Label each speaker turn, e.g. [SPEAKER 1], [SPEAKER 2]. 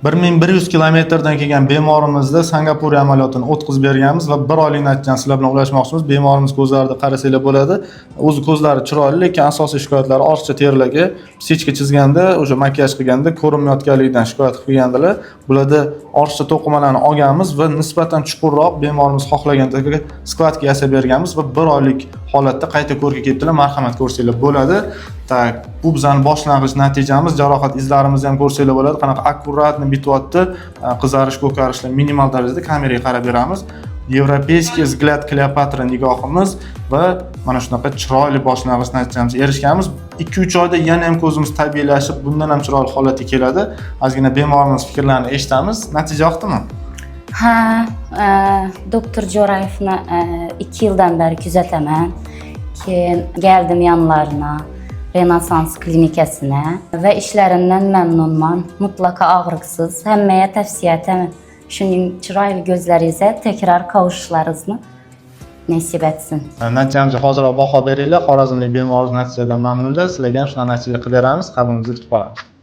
[SPEAKER 1] 1100 kilometrdan kelgan bemorimizda Singapuriya amaliyotini o'tkazib berganmiz va bir oylik natijani sizlar bilan ulashmoqchimiz. Bemorimiz ko'zlarida qarasanglar bo'ladi. O'zi ko'zlari chiroyli, lekin asosiy shikoyatlari ortiqcha teriligi, птичка chizganda, o'sha makiyaj qilganda ko'rinmayotganligidan shikoyat qilib kelgandilar. Bularda ortiqcha to'qimalarni olganmiz va nisbatan chuqurroq, bemorimiz xohlagandagi складка yasab berganmiz va bir oylik holatda qayta ko'rga kelibdilar. Marhamat, ko'rsanglar bo'ladi. Так, bu bizani boshlang'ich natijamiz. Jarohat izlarimizni ham ko'rsanglar bo'ladi. Qanaqa аккуратно bityapti. Qizarish, ko'karishlar minimal darajada, kameraga qarab beramiz. Европейский взгляд, Kleopatra nigohimiz va mana shunaqa chiroyli boshlang'ich natijamizga erishganmiz. 2-3 oyda yana ham ko'zimiz tabiiylashib, bundan ham chiroyli holatga keladi. Ozgina bemorimiz fikrlarini eshitamiz. Natija yoqdimi?
[SPEAKER 2] Ha, doktor Jo'rayevni 2 yildan beri kuzataman. Keyin geldim yanlarına, Renasans klinikasına va ishlarinden memnunman. Mutlaka ağrısız. Hammaya tavsiya etaman. Shuning chiroyli ko'zlaringizga tekrar kavushishlaringizni nasib etsin.
[SPEAKER 1] Natijamizga hoziroq baho beringlar. Xorazmlik bemorimiz natijadan mamnunlar. Sizlarga ham shunaqa natija qilib beramiz. Qabulingizni kutib qolamiz.